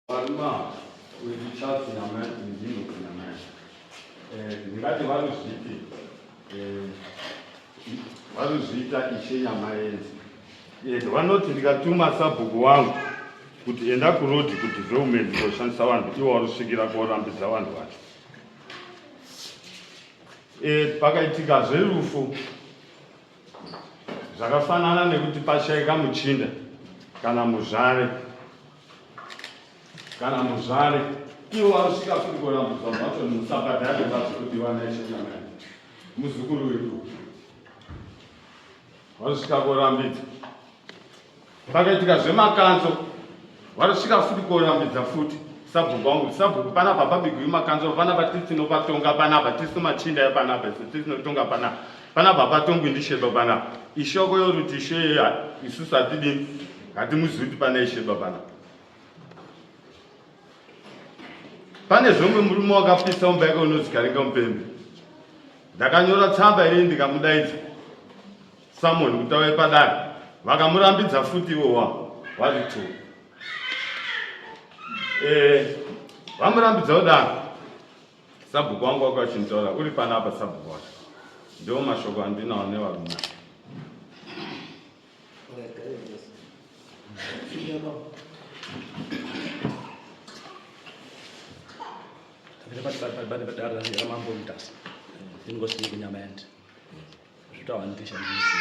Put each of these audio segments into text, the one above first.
Varume uyu ndiCharles Nyamai ndino Nyamai. Eh, ndingati vanozviti eh, vanozviita Ishe Nyamaenzi. Eh, vanoti ndikatuma sabhuku wangu kuti enda kurodhi kudevelopment koshandisa vanhu ivo vanosvikira korambidza vanhu vacho. Eh, pakaitika zverufu zvakafanana nekuti pashaika muchinda kana muzvare kana muzvare ivo vanosvika futi korambudzwa mhatso musabhadhare vazvikudiwa naishenyamai muzukuru wedu vanosvika korambidza pakaitika zvemakanzo vanosvika futi korambidza futi sabhuku wangu sabhuku panapa pabigwi makanzo panapa tisinopatonga panapa tisu machinda epanapa isu tisinotonga panapa panapa patongwi ndisheba panapa ishoko yoruti ishe isusu hatidini hatimuzivi kuti pane isheba panapa pane zvomwe murume wakapisa mumba yake unonzi karinga mupembe ndakanyora tsamba inini ndikamudaidza samoni kuti auye padare vakamurambidza futi ivowa vari two eh, vamurambidza kudaro sabhuku wangu wako achinitaura uri panapa sabhuku wacho ndiwo mashoko andinawo nevarume. Ramambo Mutasa ingosi kunyama yandi zvitawa ndishandisi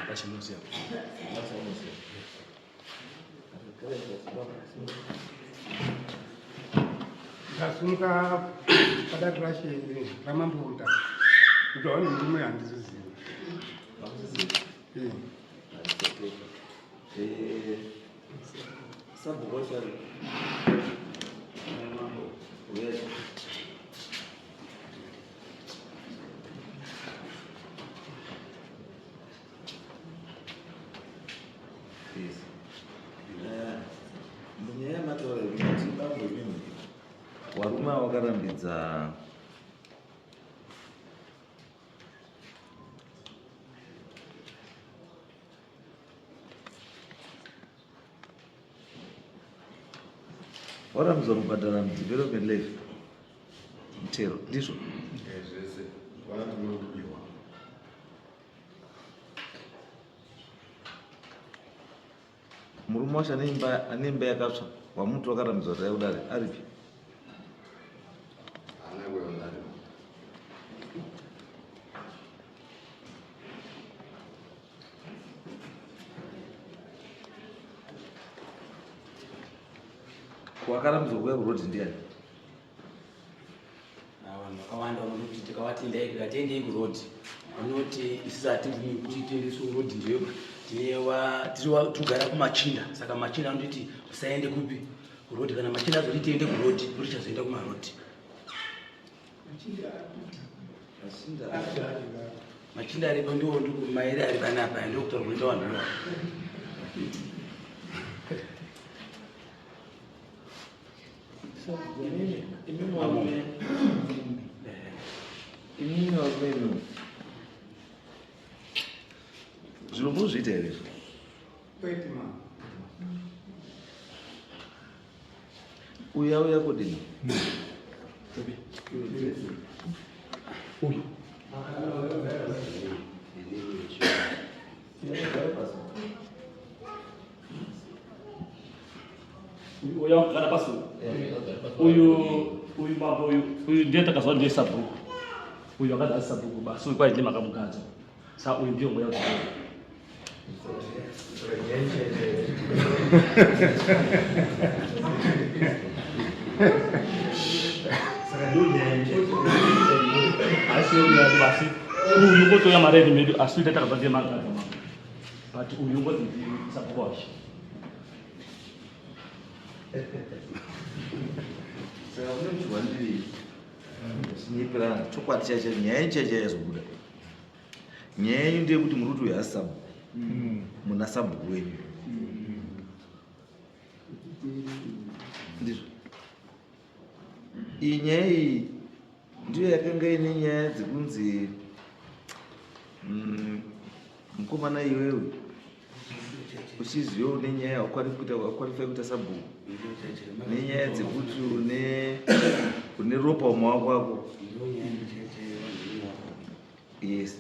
apa chinoziya. Ndasumuka padare rashe ramambo Mutasa kuti aone murume handizizivi. Sabhuku wacho ari mambo uyacho. Yes. Munyaya yamataura yekuti bambo imimi varume ava vakarambidza warambidzwa kubhadhara development levy mutero ndizvo zvese vanoti muri kubiwa. Murume wacho ane imba ane imba yakatsva wamuti wakarambidzwa kuti kudare aripi? Haana kuuya kudare. Wakarambidzwa kuuya kuroad ndiani? Vanhu vakawanda vanoti tikavati endai tikati endei kuroad vanoti isusu hatibvumi kuti tiendeswe kuroad ndiyo tinogara kumachinda saka machinda anotiti musaende kupi kuroad kana machinda azoti tiende kuroad ndotichazoenda kumaroad machinda aripo ndiwo mairi ari panapa ndokutaura kunoita vanhu iwawo. Imimi varume imimi zviro munozviita here izvo? Kwete ma. Uya uya kudini? Uyu. Uya wakagara pasi uyu uyu mambo uyu uyu ndiye takazwa ndiye sabhuku uyu akati asi sabhuku basi uyu kwai ndiye makamugadza sa uyu ndiyo mweya kuti asi uyu basi uyu ngotouya maredi medu asi uyu takazwa ndiye magadza mambo but uyu ngozi ndi sabhuku wacho. Saka une muchiwandirei chinyeperana chokwadi chaicho nyaya yenyu chaicho yazobuda nyaya yenyu ndeyekuti muri kuti uyu haasi sabhuku muna sabhuku wenyu ndizvo iyi nyaya iyi ndiyo yakanga ine nyaya dzekunzi mukomana iwewe. Uchiziva une nyaya wakwalify kuita sabhuku nenyaya dzekuti une une ropa mumaoko ako. Yes.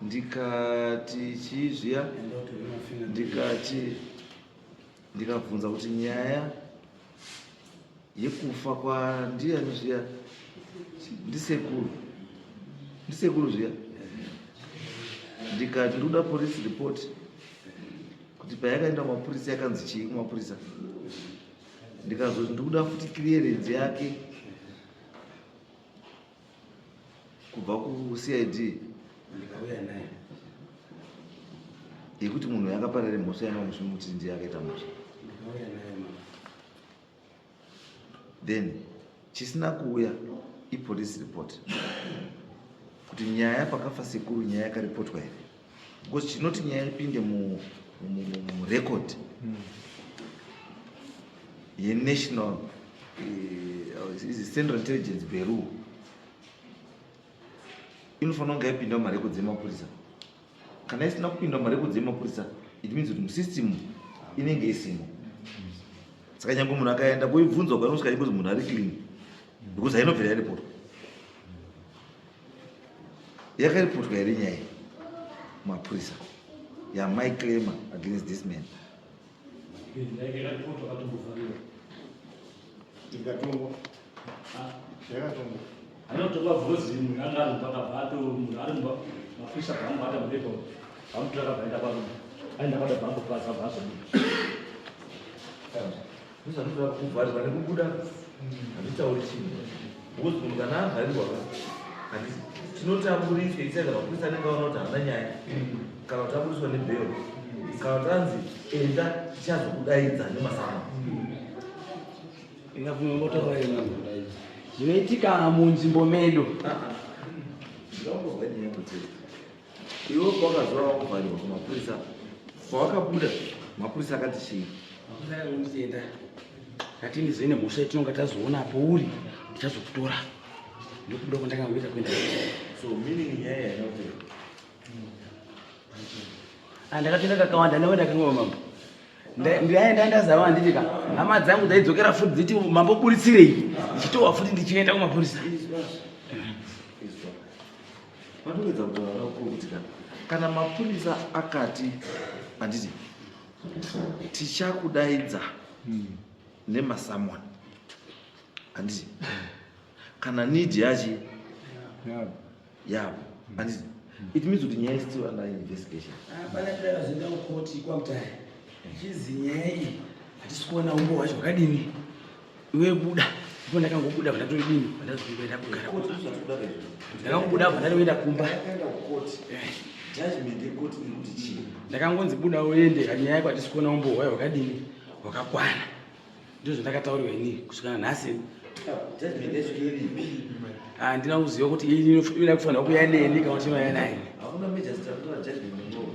Ndikati chii zviya? Ndikati ndikabvunza kuti nyaya yekufa kwandiyani zviya ndisekuru ndisekuru zviya ndikati ndikuda police report kuti payakaenda kumapurisa yakanzi chii kumapurisa ndikazoti ndikuda futi clearance yake kubva kuCID ndikauya naye yekuti munhu yakaparira mhosva yamamusimuti ndiye akaita mhosva ndikauya naye mama. Then chisina kuuya ipolice report kuti nyaya pakafa sekuru nyaya yakaripotwa here because chinoti nyaya ipinde murecord yenational eh, central intelligence bureau inofanira kunge yapinda mumarekodzi emapurisa. Kana isina kupinda mumarekodzi emapurisa it means kuti musystem inenge isimo. Saka nyange munhu akaenda kuibvunzwa kwanosvika because munhu ari clean because hainobvira yaripotwa. Yakaripotwa here nyaya mapurisa yamaiclaima against this man? Ikatongwa. Yakatongwa. Anotongwa bvozi munhu anga ari mumba akabva ato munhu ari mumba mapurisa bva amubata mureko vamutora akabva aenda kwarume aenda kwada bva ambopaza abva azobuda. Ndozvanoda kuvharirwa nekubuda handitauri chinhu because munhu kana avharirwa ka handisi tinoti aburitswe isaida mapurisa anenge aona kuti haana nyaya kana kuti aburitswa nebhero kana kuti anzi enda tichazokudaidza nemasama. Ingabvuma mbotaura ino. Zvinoitika munzvimbo medu. Ndinombozwa nyaya kuti iwe pawakazuva wakuvharirwa kumapurisa pawakabuda mapurisa akati chii? Mapurisa akangonditenda kati ndizoine mhosva yatinonga tazoona apo uri ndichazokutora ndokubuda kwandakangoita kuenda. So meaning nyaya yaina kupera. Ah, ndakatoenda kakawanda ndanga ndakangova mambo. Ndaenda ndazava handiti ka hama dzangu dzaidzokera futi dziti mambo buritsirei ndichitowa futi ndichienda kumapurisa. Izwa. Vatoedza kutaura vakuru kuti kana mapurisa akati handiti tichakudaidza nemasamoni handiti kana need yachi yavo handiti it means kuti nyaya is still under investigation. Hapana takazoenda kukoti kwaMutare chizi nyaya iyi hatisi kuona umbo hwacho hwakadini iwe buda ndipo ndakangobuda pandatodini pandazoenda kugara Koti ndozvatikuda kaizvo. Ndakangobuda pandatoenda kumba. Yakaenda kukoti judgment yekoti iri kuti chii? Ndakangonzi buda uende kanyaya yako hatisi kuona umbo hwayo hwakadini hwakakwana ndizvo ndakataurirwa inini kusvika nhasi. Judgment yacho iripi? Handina kuziva kuti inoda kufanira kuuya neni kana kuti inouya naini. Hakuna magistrate anotora judgment nemuromo.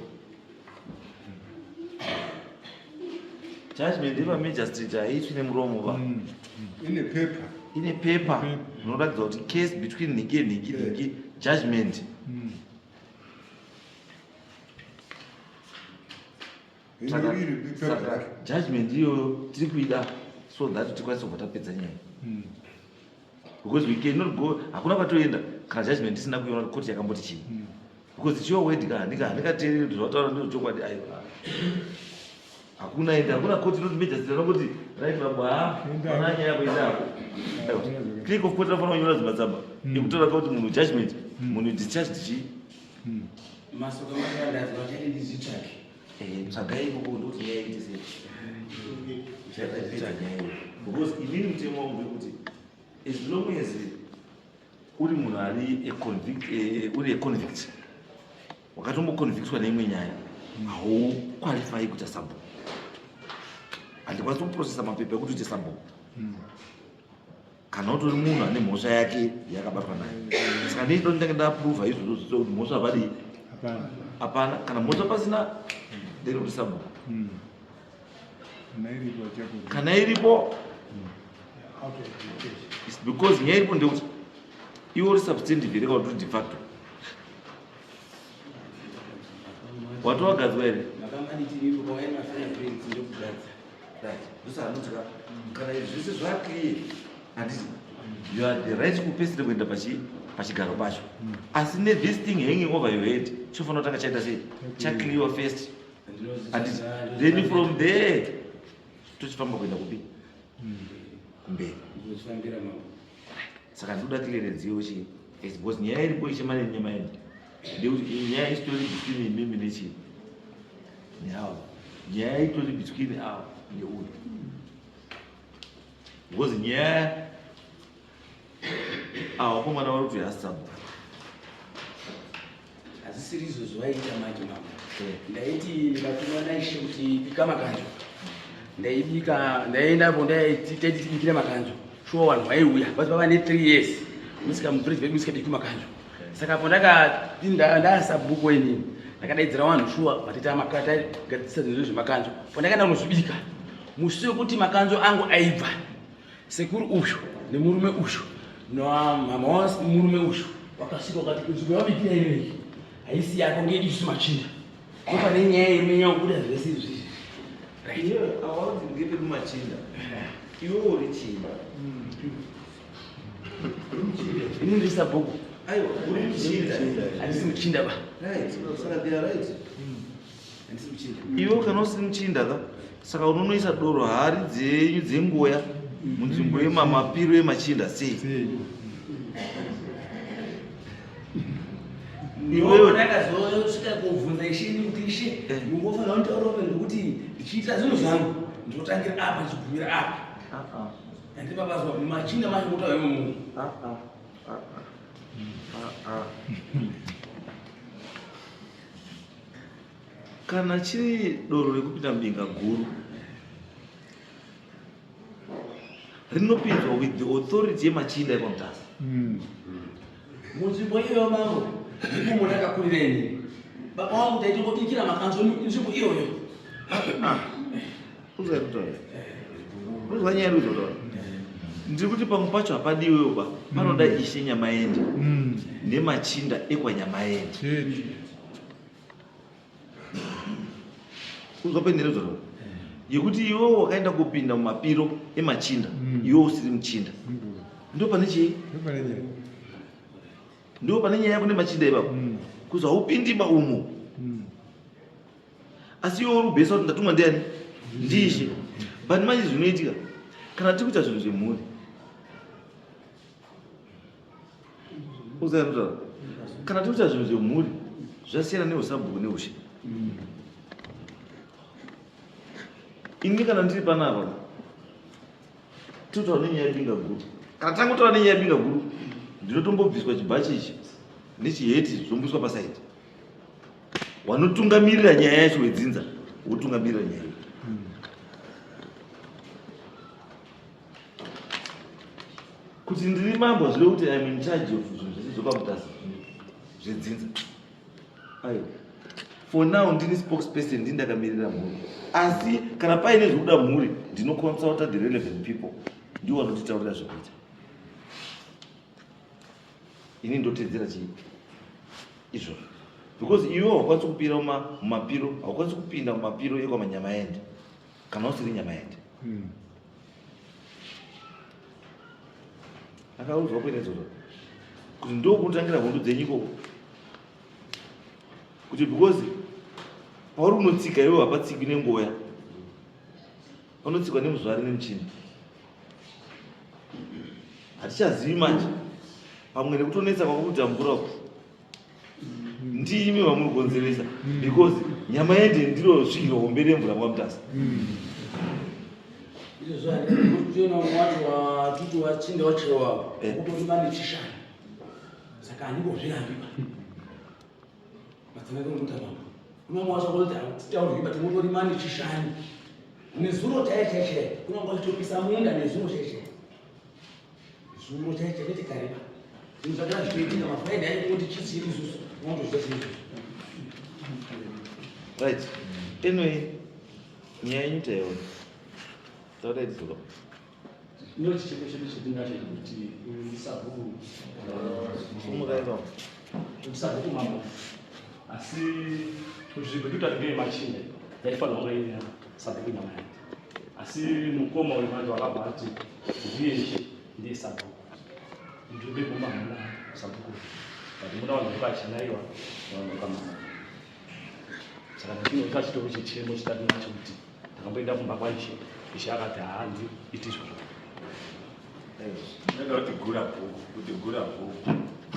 Judgment yepamagistrate haiitwi nemuromo ba. Ine pepa. Ine pepa rinoratidza kuti case between nhingi nhingi nhingi judgment. Saka Iri pepa saka racho. Judgment iyoyo tiri kuida so that tikwanise kubva tapedza nyaya because we cannot go, hakuna kwatoenda kana judgment isina kuiona kuti koti yakamboti chii because it's your word ka handingateereri kuti zvataura ndizvo chokwadi. Aiwa, hakuna ende hakuna koti inoti magistrate anongoti right mambo ha pana nyaya kuendako. Clerk of court anofanira kunyora dzimatsamba ekutaura kuti munhu judgment munhu discharged chii. Masoko amakandazwa chati ndizvitsvake. Eh, tsvagai ikoko ndokuti nyaya iite sei chapedza nyaya iyo because inini mutemo wangu ndekuti as long as uri munhu ari a convict uri a convict wakatomboconvictwa neimwe nyaya hauqualify kuita sabhuku. Handikwanisi kuprocessa mapepa ekuti uite sabhuku kana utori munhu ane mhosva yake yakabatwa nayo. Saka ndeido ndinenge ndaapprova izvozvo zvose kuti mhosva vadii Hapana. Hapana. Kana mhosva pasina nderekuti sabhuku Kana iripo chako. Kana iripo it's because nyaya iripo ndekuti iwe uri substantive here kana kuti uri de facto watowagadzwa here? Makaditi mimi ukauya nemafingerprints ndokugadza. Right, ndosaka ndinoti ka kana izvi zvese zvaclear, handiti you are the rightful person kuenda pachigaro pacho, asi nethis thing hanging over your head, chofanira kutanga chaita sei? Chaclear first, handiti? Then from there tochifamba kuenda kupi? Kumberi. Ndinochifambira, mambo. Saka ndinoda clearance yochi first, because nyaya iripo ichemane nenyama yedu ndekuti iyi nyaya isitori between imimi nechii neavo, nyaya itori between avo neuyu, because nyaya ava vakomana vari kuti hasabhu. Hazvisiri izvo zvavaita manje, mambo. Ndaiti ndikatumwa naishe kuti bika makanzo, ndaibika, ndaendapo, ndaiti taiti tibikire makanzo. Shuwa vanhu vaiuya, basi vava ne3 years musika muvillage vedu musikabikwi makanzo. Saka apo ndakati ndasabhuku inini, ndakadaidzira vanhu, shuwa vatita tagadzisa zvinhu zvemakanzo. Pandakaenda kunozvibika, musi wekuti makanzo angu aibva, sekuru uyu nemurume uyu namama wamurume uyu wakasvika wakati, "Nzvimbo yawabikira inoyi haisi yako, ngeisu machinda." Ndopane nyaya imenya kubuda zvese izvi. Right. Iwe awaudzi ngepedu machinda, iwe uri chinda. Ini ndiri sabhuku. Aiwa, uri muchinda. Handisi muchinda ba. Right, saka they are right. Handisi muchinda. Iwe kana usiri muchinda ka, saka unonoisa doro hari dzenyu dzengoya munzvimbo yemamapiro emachinda sei? Sei? Iwewe- Ndakazosvika kobvunza ishe ini kuti, "Ishe, mungofanira kunditaura open, nekuti ndichiita zvinhu zvangu ndinotangira apa ndichigumira apa." Handipapazwa machinda macho kutaura imomo. Kana chiri doro rekupinda mubinga guru, rinopinzwa with the authority yemachinda ekwamutasa. Munzvimbo iyoyo, mambo, ndipo mundakakurira inini. Baba wangu taitongobikira makanzo nzvimbo iyoyo. Uzwa nyaya yekuzotaura, ndiri kuti pamwe pacho hapadiwewo ba, panoda ishe Nyamaende nemachinda ekwaNyamaende. Chete. Uzwa paine zotaura yekuti iwewo wakaenda kupinda mumapiro emachinda, iwe usiri muchinda, ndo pane chii? Ndopane nyaya. Ndo pane nyaya kune machinda ipapo, kuzi haupindi ba umo. Asi iwe uri kubhesa kuti ndatumwa ndiani? Ndishe. But manje zvinoitika kana tiri kuita zvinhu zvemhuri, uzaanutaura, kana tiri kuita zvinhu zvemhuri zvasiyana neusabhuku neushe. Ini kana ndiri panapa tinotaura nenyaya yebinga guru, kana tangotaura nenyaya yebinga guru, ndinotombobviswa chibhachi ichi nechiheti, zvombiswa pasaidi. Wanotungamirira nyaya yacho wedzinza wotungamirira nyaya iyo. Kuti ndiri mambo hazvirevi kuti I'm in charge of zvinhu zvese zvekwamutasa zvedzinza. Aiwa, for now ndini spokesperson, ndini ndakamirira mhuri, asi kana paine zvekuda mhuri ndinoconsulta the relevant people, ndiwo vanotitaurira zvekuita. Ini ndotedzera chii izvozvo, because iwe haukwanisi kupira mumapiro, haukwanisi kupinda mumapiro ekwamanyamaende kana usiri Nyamaende. Akaudzwa kuine izvozvo kuti ndokunotangira hondo dzenyu ikoko, kuti because pauri unotsika iwe hapatsikwi nengoya, panotsikwa nemuzvari nemuchinda. Hatichazivi manje pamwe nekutonetsa kwakuita mvura uku, ndimi vamuri kukonzeresa, because Nyamaende ndiro svikiro hombe remvura kwaMutasa. Izvozvo handikutoona umwe wacho watuti wachinda wachewa kutori vane chishanu, saka handimbozvirambi ba. Madzimai kunomuta mambo, unonga wacho kuti titaurwi, but mutori mane chishanu. Nezuro chaiye chaiye chaiye kunonga uchitopisa munda, nezuro chaiye chaiye, zuro chaiye chaiye, kwete kare ba. Zvinhu zvakara zvitoitika mafriday acho, kuti chisiri isusu unotozviita seizvozvo. Right, anyway, nyaya yenyu taiona, taura idzoka. Ndo chichemo chedu chetinacho kuti uyu ndisabhuku. Sumukaiko. Ndisabhuku, mambo, asi kuti zvibve kuti ngeye machinda. Yaifanirwa kunge iri sabhuku Nyamaende. Asi mukoma uyu manje wakabva ati ndiye ishe, ndiye sabhuku. Nzvimbo yemumba hamuna sabhuku. But muna vanhu vakachinaiwa vanhu vakamama. Saka ndinoita chitori chichemo chitatu nacho kuti takamboenda kumba kwaishe, ishe akati haandi iti izvozvo. Ndinoda kuti gura bhuku, kuti gura bhuku,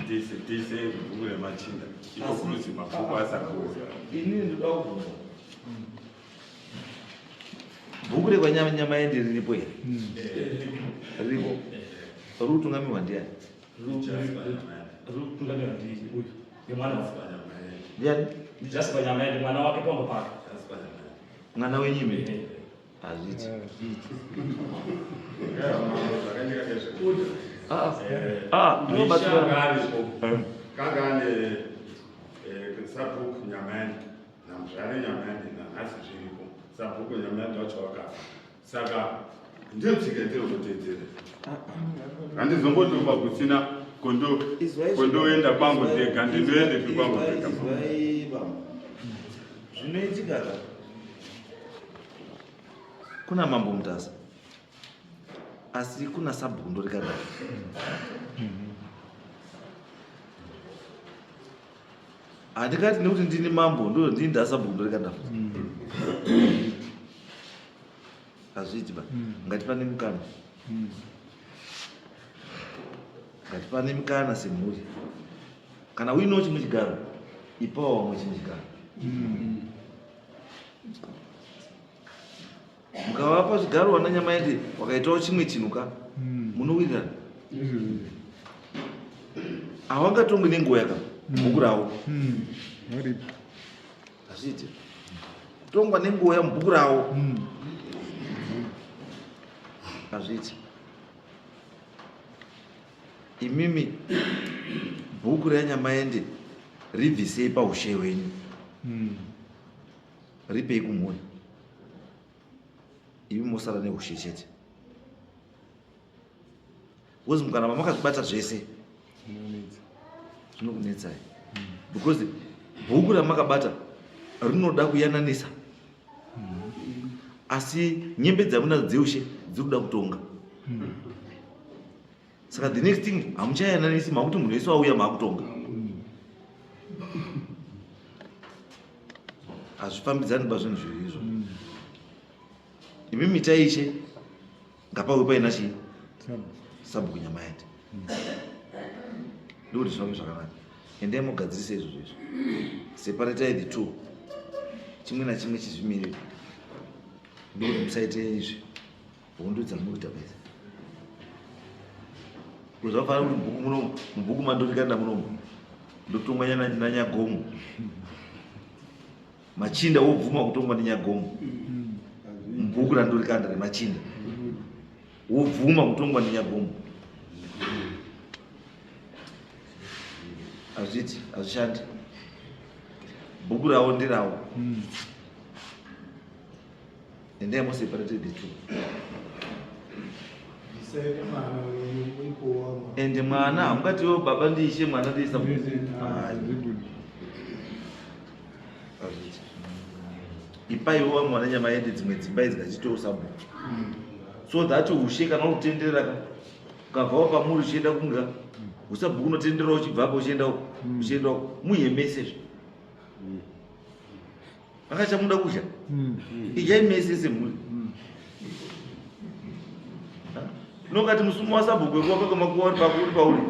tiise tiise bhuku remachinda, iko kuruzi mabhuku asagura. Inini ndoda kubvunza, bhuku rekwaNyamaende riripo here? Riripo. Riri kutungamirwa ndiani? Rikutungamirwa ndi uyu nemwana wake. Ndiani? NdiJasper Nyamaende, mwana wake pambo pake. Mwana wenyime hazviti. Zvakanyika. Ah, ndinobatsira. Anga aripo, kanga ane sabhuku Nyamaende namuzvare Nyamaende, nanhasi zviripo. Sabhuku Nyamaende wacho wakafa, saka ndiyo tsika yatiri kuteedzera. Handizombotomba kusina kondoenda kwangu ndega, ndinoendepi kwangu ndega? Izwai baba, zvinoitika ka, kuna Mambo Mutasa, asi kuna sabhuku ndorikadai. Handingati nekuti ndini mambo ndo ndini ndasabhuku ndorikadafa, hazviiti ba. Ngatipane mukana, ngatipane mikana semhuri. Kana uinewo chimwe chigaro, ipawo vamwe chimwe chigaro. Mukavapa zvigaro vana Nyamaende, wakaitawo chimwe chinhu ka, munowirirana. Hawangatongwi nenguva yaka bhuku ravo. Varipo. Hazviiti kutongwa nenguva yamubhuku ravo, hazviiti. Imimi bhuku reaNyamaende ribvisei paushe hwenyu, ripei kumhuri, imi mosara neushe chete, because mukana mamakazvibata zvese Zvinonetsa. Zvinokunetsai, because bhuku ramakabata rinoda kuyananisa, asi nyembe dzamunadzo dzeushe dziri kuda kutonga. Saka the next thing hamuchayananisi, makuti munhu wese wauya maakutonga. Hazvifambidzani ba zvinhu zviri izvo. Imi mitai ishe, ngapauye paina chii? Sabhuku Nyamaende, ndokuti zvifambe zvakanaka. Endai mugadzirise izvozvo izvo, separatai the two, chimwe nachimwe chizvimirire, ndokuti musaite izvi hondo dzamunoita pese. Zvakafanira kuti bhuku munomu, mubhuku mandorikanda munomu, ndotongwa naNyagomo, machinda wobvuma kutongwa neNyagomo. Mubhuku randorikanda remachinda, wobvuma kutongwa neNyagomo, hazviiti, hazvishandi. Bhuku ravo nderavo. Endai moseparate the two. Bvisai mwana wenyu muipowa. Ende mwana hamungatiwo baba ndiishe, mwana ndiisa. Hazvibudi. Hazviiti. Ipaiwo vamwe vana Nyamaende dzimwe dzimba idzi ngachitewo sabhuku, so that ushe kana uri kutenderera ka, ukabvawo pamuri uchienda kunga usabhuku, unotenderera uchibvapo uchienda uko, uchienda uko, muhemesezve vakachamuda kudya. Idyai mese semhuri. Nokati musumo wasabhuku wekuwaka kwemakuva uri pako, uri pauri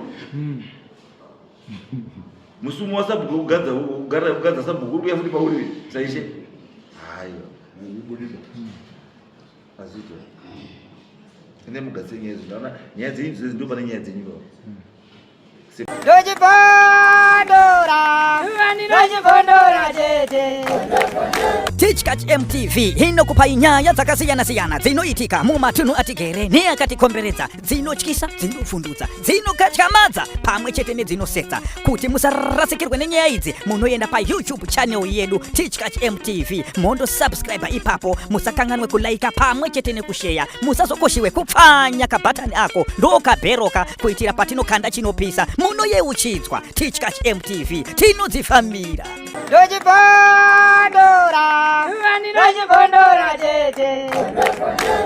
musumo wasabhuku wekugadza kugadza sabhuku uri kuya futi pauri saishe. Haiwa, hazviitwa. Ende mugadzire nyaya idzi. Ndaona nyaya dzenyu dzese, ndo pane nyaya dzenyu baba. Ndochibondora, ndochibondora chete. Tichkach MTV inokupai nyaya dzakasiyana-siyana dzinoitika mumatunhu atigere neakatikomberedza, dzinotyisa, dzinovhundutsa, dzinokatyamadza pamwe chete nedzinosetsa. Kuti musarasikirwe nenyaya idzi, munoenda paYouTube channel yedu Tichkach MTV, mondosubscribe ipapo. Musakanganwe kulaika pamwe chete nekusheya. Musazokoshiwe kupfanya kabhatani ako ndokabheroka, kuitira patinokanda chinopisa munoyeuchidzwa. Tichkach MTV, tinodzifambira. Ndochibondora. Vaninochibondora chete.